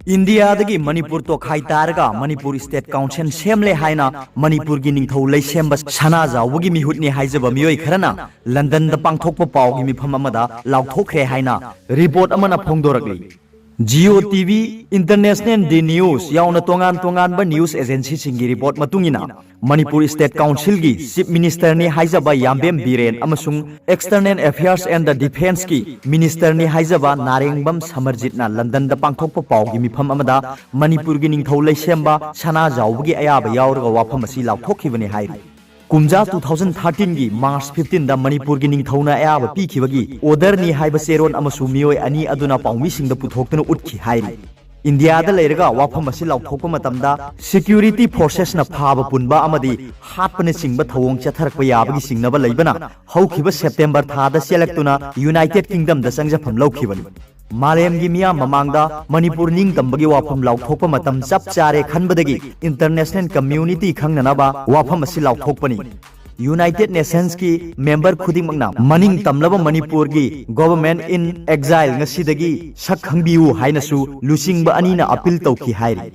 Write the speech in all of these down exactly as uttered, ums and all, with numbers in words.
ꯏꯟꯗꯤꯌꯥꯗꯒꯤ ꯃꯅꯤꯄꯨꯔ ꯇꯣꯈꯥꯏ ꯇꯥꯔꯒ Manipur state council ꯁꯦꯝꯂꯦ ꯍꯥꯏꯅ ꯃꯅꯤꯄꯨꯔꯒꯤ ꯅꯤꯡꯊꯧ ꯂꯩꯁꯦꯝꯕ ꯁꯅꯥꯖꯥꯎꯕꯒꯤ ꯃꯤꯍꯨꯠꯅꯤ ꯍꯥꯏꯖꯕ ꯃꯤꯑꯣꯏ ꯈꯔꯅ ꯂꯟꯗꯟꯗ ꯄꯥꯡꯊꯣꯛꯄ ꯄꯥꯎꯒꯤ ꯃꯤꯐꯝ ꯑꯃꯗ ꯂꯥꯎꯊꯣꯛꯈ꯭ꯔꯦ ꯍꯥꯏꯅ ꯔꯤꯄꯣꯔꯠ ꯑꯃꯅ ꯐꯣꯡꯗꯣꯔꯛꯂꯤ꯫ ꯖꯤꯑꯣ ꯇꯤꯚꯤ, ꯏꯟꯇꯔꯅꯦꯁꯅꯦꯜ ꯗꯤ ꯅ꯭ꯌꯨꯁ ꯌꯥꯎꯅ ꯇꯣꯉꯥꯟ ꯇꯣꯉꯥꯟꯕ ꯅ꯭ꯌꯨꯁ ꯑꯦꯖꯦꯟꯁꯤꯁꯤꯡꯒꯤ ꯔꯤꯄꯣꯔꯠ ꯃꯇꯨꯡ ꯏꯟꯅ, ꯃꯅꯤꯄꯨꯔ ꯁ꯭ꯇꯦꯠ ꯀꯥꯎꯟꯁꯤꯜꯒꯤ ꯆꯤꯐ ꯃꯤꯅꯤꯁꯇꯔꯅꯤ ꯍꯥꯏꯖꯕ ꯌꯥꯝꯕꯦꯝ ꯕꯤꯔꯦꯟ ꯑꯃꯁꯨꯡ ꯑꯦꯛꯁꯇꯔꯅꯦꯜ ꯑꯦꯐꯤꯌꯔꯁ ꯑꯦꯟ ꯗ ꯗꯤꯐꯦꯟꯁꯀꯤ ꯃꯤꯅꯤꯁꯇꯔꯅꯤ ꯍꯥꯏꯖꯕ ꯅꯥꯔꯦꯡꯕꯝ ꯁꯃꯔꯖꯤꯠꯅ ꯂꯟꯗꯟꯗ ꯄꯥꯡꯊꯣꯛꯄ ꯄꯥꯎꯒꯤ ꯃꯤꯐꯝ ꯑꯃꯗ ꯃꯅꯤꯄꯨꯔꯒꯤ ꯅꯤꯡꯊꯧ ꯂꯩꯁꯦꯝꯕ ꯁꯅꯥꯖꯥꯎꯕꯒꯤ ꯑꯌꯥꯕ ꯌꯥꯎꯔꯒ ꯋꯥꯐꯝ ꯑꯁꯤ ꯂꯥꯎꯊꯣꯛꯈꯤꯕꯅꯤ ꯍꯥꯏꯔꯤ꯫ ꯀꯨꯝꯖꯥ two thousand thirteen ꯒꯤ March fifteen ꯗ ꯃꯅꯤꯄꯨꯔꯒꯤ ꯅꯤꯡꯊꯧꯅ ꯑꯌꯥꯕ ꯄꯤꯈꯤꯕꯒꯤ ꯑꯣꯔꯗꯔꯅꯤ ꯍꯥꯏꯕ ꯆꯦꯔꯣꯜ ꯑꯃꯁꯨ ꯃꯤꯑꯣꯏ ꯑꯅꯤ ꯑꯗꯨꯅ ꯄꯥꯎꯃꯤꯁꯤꯡꯗ ꯄꯨꯊꯣꯛꯇꯨꯅ ꯎꯠꯈꯤ ꯍꯥꯏꯔꯤ꯫ ꯏꯟꯗꯤꯌꯥꯗ ꯂꯩꯔꯒ ꯋꯥꯐꯝ ꯑꯁꯤ ꯂꯥꯎꯊꯣꯛꯄ ꯃꯇꯝꯗ ꯁꯦꯀ꯭ꯌꯨꯔꯤꯇꯤ ꯐꯣꯔꯁꯦꯁꯅ ꯐꯥꯕ ꯄꯨꯟꯕ ꯑꯃꯗꯤ ꯍꯥꯠꯄꯅꯆꯤꯡꯕ ꯊꯧꯑꯣꯡ ꯆꯠꯊꯔꯛꯄ ꯌꯥꯕꯒꯤ ꯆꯤꯡꯅꯕ ꯂꯩꯕꯅ ꯍꯧꯈꯤꯕ ꯁꯦꯞꯇꯦꯝꯕꯔ ꯊꯥꯗ ꯆꯦꯜꯂꯛꯇꯨꯅ ꯌꯨꯅꯥꯏꯇꯦꯗ ꯀꯤꯡꯗꯝꯗ ꯆꯪꯖꯐꯝ ꯂꯧꯈꯤꯕꯅꯤ꯫ ꯃꯥꯂꯦꯝꯒꯤ ꯃꯤꯌꯥꯝ ꯃꯃꯥꯡꯗ ꯃꯅꯤꯄꯨꯔ ꯅꯤꯡꯇꯝꯕꯒꯤ ꯋꯥꯐꯝ ꯂꯥꯎꯊꯣꯛꯄ ꯃꯇꯝ ꯆꯞ ꯆꯥꯔꯦ ꯈꯟꯕꯗꯒꯤ ꯏꯟꯇꯔꯅꯦꯁꯅꯦꯜ ꯀꯝꯃ꯭ꯌꯨꯅꯤꯇꯤ ꯈꯪꯅꯅꯕ ꯋꯥꯐꯝ ꯑꯁꯤ ꯂꯥꯎꯊꯣꯛꯄꯅꯤ꯫ ꯌꯨꯅꯥꯏꯇꯦꯗ ꯅꯦꯁꯟꯁꯀꯤ ꯃꯦꯝꯕꯔ ꯈꯨꯗꯤꯡꯃꯛꯅ ꯃꯅꯤꯡ ꯇꯝꯂꯕ ꯃꯅꯤꯄꯨꯔꯒꯤ Government in Exile ꯉꯁꯤꯗꯒꯤ ꯁꯛ ꯈꯪꯕꯤꯌꯨ ꯍꯥꯏꯅꯁꯨ ꯂꯨꯆꯤꯡꯕ ꯑꯅꯤꯅ ꯑꯄꯤꯜ ꯇꯧꯈꯤ ꯍꯥꯏꯔꯤ꯫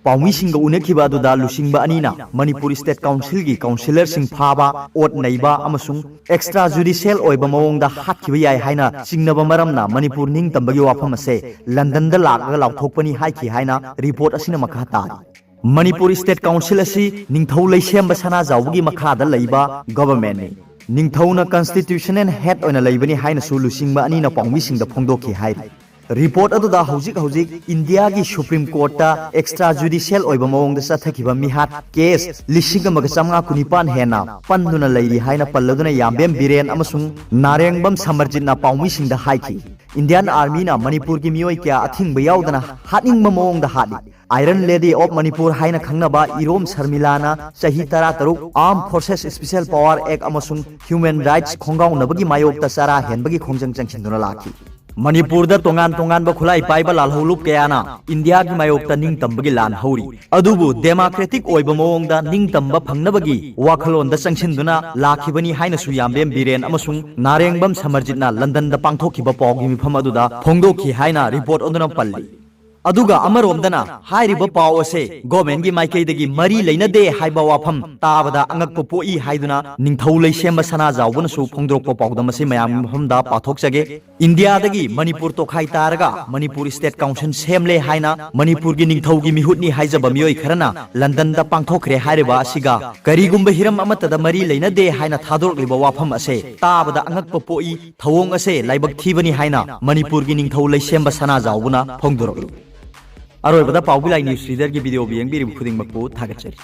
ꯄꯥꯎꯃꯤꯁꯤꯡꯒ ꯎꯅꯈꯤꯕ ꯑꯗꯨꯗ ꯂꯨꯆꯤꯡꯕ ꯑꯅꯤꯅ ꯃꯅꯤꯄꯨꯔ ꯁ꯭ꯇꯦꯠ ꯀꯥꯎꯟꯁꯤꯜꯒꯤ ꯀꯥꯎꯟꯁꯤꯂꯔꯁꯤꯡ ꯐꯥꯕ, ꯑꯣꯠ ꯅꯩꯕ ꯑꯃꯁꯨꯡ ꯑꯦꯛꯁꯇ꯭ꯔꯥ ꯖꯨꯗꯤꯁꯤꯌꯦꯜ ꯑꯣꯏꯕ ꯃꯑꯣꯡꯗ ꯍꯥꯠꯈꯤꯕ ꯌꯥꯏ ꯍꯥꯏꯅ ꯆꯤꯡꯅꯕ ꯃꯔꯝꯅ ꯃꯅꯤꯄꯨꯔ ꯅꯤꯡꯇꯝꯕꯒꯤ ꯋꯥꯐꯝ ꯑꯁꯦ ꯂꯟꯗꯟꯗ ꯂꯥꯛꯂꯒ ꯂꯥꯎꯊꯣꯛꯄꯅꯤ ꯍꯥꯏꯈꯤ ꯍꯥꯏꯅ ꯔꯤꯄꯣꯔꯠ ꯑꯁꯤꯅ ꯃꯈꯥ ꯇꯥꯔꯤ꯫ ꯃꯅꯤꯄꯨꯔ ꯁ꯭ꯇꯦꯠ ꯀꯥꯎꯟꯁꯤꯜ ꯑꯁꯤ ꯅꯤꯡꯊꯧ ꯂꯩꯁꯦꯝꯕ ꯁꯅꯥꯖꯥꯎꯕꯒꯤ ꯃꯈꯥꯗ ꯂꯩꯕ ꯒꯚꯔꯟꯃꯦꯟꯠꯅꯤ꯫ ꯅꯤꯡꯊꯧꯅ ꯀꯟꯁꯇꯤꯇ꯭ꯌꯨꯁꯅꯦꯜ ꯍꯦꯗ ꯑꯣꯏꯅ ꯂꯩꯕꯅꯤ ꯍꯥꯏꯅꯁꯨ ꯂꯨꯆꯤꯡꯕ ꯑꯅꯤꯅ ꯄꯥꯎꯃꯤꯁꯤꯡꯗ ꯐꯣꯡꯗꯣꯛꯈꯤ ꯍꯥꯏꯔꯤ꯫ ꯔꯤꯄꯣꯔꯠ ꯑꯗꯨꯗ ꯍꯧꯖꯤꯛ ꯍꯧꯖꯤꯛ ꯏꯟꯗꯤꯌꯥꯒꯤ ꯁꯨꯄ꯭ꯔꯤꯝ ꯀꯣꯔꯠꯇ ꯑꯦꯛꯁꯇ꯭ꯔꯥ ꯖꯨꯗꯤꯁꯤꯌꯦꯜ ꯑꯣꯏꯕ ꯃꯑꯣꯡꯗ ꯆꯠꯊꯈꯤꯕ ꯃꯤꯍꯥꯠ ꯀꯦꯁ ꯂꯤꯁꯤꯡ ꯑꯃꯒ ꯆꯥꯃꯉꯥ ꯀꯨꯟꯅꯤꯄꯥꯟ ꯍꯦꯟꯅ ꯄꯟꯗꯨꯅ ꯂꯩꯔꯤ ꯍꯥꯏꯅ ꯄꯜꯂꯗꯨꯅ ꯌꯥꯝꯕꯦꯝ ꯕꯤꯔꯦꯟ ꯑꯃꯁꯨꯡ ꯅꯥꯔꯦꯡꯕꯝ ꯁꯃꯔꯖꯤꯠꯅ ꯄꯥꯎꯃꯤꯁꯤꯡꯗ ꯍꯥꯏꯈꯤ꯫ ꯏꯟꯗꯤꯌꯥꯟ ꯑꯥꯔꯃꯤꯅ ꯃꯅꯤꯄꯨꯔꯒꯤ ꯃꯤꯑꯣꯏ ꯀꯌꯥ ꯑꯊꯤꯡꯕ ꯌꯥꯎꯗꯅ ꯍꯥꯠꯅꯤꯡꯕ ꯃꯑꯣꯡꯗ ꯍꯥꯠꯂꯤ꯫ ꯑꯥꯏꯔꯟ ꯂꯦꯗꯤ ꯑꯣꯐ ꯃꯅꯤꯄꯨꯔ ꯍꯥꯏꯅ ꯈꯪꯅꯕ ꯏꯔꯣꯝ ꯁꯔꯃꯤꯂꯥꯅ ꯆꯍꯤ ꯇꯔꯥꯇꯔꯨꯛ Armed Forces Special Power Act ꯑꯃꯁꯨꯡ Human Rights ꯈꯣꯡꯒꯥꯎꯅꯕꯒꯤ ꯃꯥꯌꯣꯛꯇ ꯆꯔꯥ ꯍꯦꯟꯕꯒꯤ ꯈꯣꯡꯖꯪ ꯆꯪꯁꯤꯟꯗꯨꯅ ꯂꯥꯛꯈꯤ꯫ ꯃꯅꯤꯄꯨꯔꯗ ꯇꯣꯉꯥꯟ ꯇꯣꯉꯥꯟꯕ ꯈꯨꯠꯂꯥꯏ ꯄꯥꯏꯕ ꯂꯥꯜꯍꯧꯂꯨꯞ ꯀꯌꯥꯅ ꯏꯟꯗꯤꯌꯥꯒꯤ ꯃꯥꯌꯣꯛꯇ ꯅꯤꯡꯇꯝꯕꯒꯤ ꯂꯥꯟ ꯍꯧꯔꯤ꯫ ꯑꯗꯨꯕꯨ ꯗꯦꯃꯣꯀ꯭ꯔꯦꯇꯤꯛ ꯑꯣꯏꯕ ꯃꯑꯣꯡꯗ ꯅꯤꯡꯇꯝꯕ ꯐꯪꯅꯕꯒꯤ ꯋꯥꯈꯜꯂꯣꯟꯗ ꯆꯪꯁꯤꯟꯗꯨꯅ ꯂꯥꯛꯈꯤꯕꯅꯤ ꯍꯥꯏꯅꯁꯨ ꯌꯥꯝꯕꯦꯝ ꯕꯤꯔꯦꯟ ꯑꯃꯁꯨꯡ ꯅꯥꯔꯦꯡꯕꯝ ꯁꯃꯔꯖꯤꯠꯅ ꯂꯟꯗꯟꯗ ꯄꯥꯡꯊꯣꯛꯈꯤꯕ ꯄꯥꯎꯒꯤ ꯃꯤꯐꯝ ꯑꯗꯨꯗ ꯐꯣꯡꯗꯣꯛꯈꯤ ꯍꯥꯏꯅ ꯔꯤꯄꯣꯔꯠ ꯑꯗꯨꯅ ꯄꯜꯂꯤ꯫ ꯑꯗꯨꯒ ꯑꯃꯔꯣꯝꯗꯅ ꯍꯥꯏꯔꯤꯕ ꯄꯥꯎ ꯑꯁꯦ ꯒꯣꯔꯃꯦꯟꯒꯤ ꯃꯥꯏꯀꯩꯗꯒꯤ ꯃꯔꯤ ꯂꯩꯅꯗꯦ ꯍꯥꯏꯕ ꯋꯥꯐꯝ ꯇꯥꯕꯗ ꯑꯉꯛꯄ ꯄꯣꯛꯏ ꯍꯥꯏꯗꯨꯅ ꯅꯤꯡꯊꯧ ꯂꯩꯁꯦꯝꯕ ꯁꯅꯥꯖꯥꯎꯕꯅꯁꯨ ꯐꯣꯡꯗꯣꯔꯛꯄ ꯄꯥꯎꯗꯝ ꯑꯁꯤ ꯃꯌꯥꯝꯒꯤ ꯃꯐꯝꯗ ꯄꯥꯊꯣꯛꯆꯒꯦ꯫ ꯏꯟꯗꯤꯌꯥꯗꯒꯤ ꯃꯅꯤꯄꯨꯔ ꯇꯣꯈꯥꯏ ꯇꯥꯔꯒ ꯃꯅꯤꯄꯨꯔ ꯁ꯭ꯇꯦꯠ ꯀꯥꯎꯟꯁꯤꯜ ꯁꯦꯝꯂꯦ ꯍꯥꯏꯅ ꯃꯅꯤꯄꯨꯔꯒꯤ ꯅꯤꯡꯊꯧꯒꯤ ꯃꯤꯍꯨꯠꯅꯤ ꯍꯥꯏꯖꯕ ꯃꯤꯑꯣꯏ ꯈꯔꯅ ꯂꯟꯗꯟꯗ ꯄꯥꯡꯊꯣꯛꯈ꯭ꯔꯦ ꯍꯥꯏꯔꯤꯕ ꯑꯁꯤꯒ ꯀꯔꯤꯒꯨꯝꯕ ꯍꯤꯔꯝ ꯑꯃꯠꯇꯗ ꯃꯔꯤ ꯂꯩꯅꯗꯦ ꯍꯥꯏꯅ ꯊꯥꯗꯣꯔꯛꯂꯤꯕ ꯋꯥꯐꯝ ꯑꯁꯦ ꯇꯥꯕꯗ ꯑꯉꯛꯄ ꯄꯣꯛꯏ꯫ ꯊꯧꯑꯣꯡ ꯑꯁꯦ ꯂꯥꯏꯕꯛ ꯊꯤꯕꯅꯤ ꯍꯥꯏꯅ ꯃꯅꯤꯄꯨꯔꯒꯤ ꯅꯤꯡꯊꯧ ꯂꯩꯁꯦꯝꯕ ꯁꯅꯥꯖꯥꯎꯕꯅ ꯐꯣꯡꯗꯣꯔꯛꯂꯤ꯫ ꯑꯔꯣꯏꯕꯗ ꯄꯥꯎꯕꯤꯂꯥꯏ ꯅ꯭ꯌꯨꯁ ꯔꯤꯗꯔꯒꯤ ꯚꯤꯗꯤꯑꯣꯕꯨ ꯌꯦꯡꯕꯤꯔꯤꯕ ꯈꯨꯗꯤꯡꯃꯛꯄꯨ ꯊꯥꯒꯠꯆꯔꯤ꯫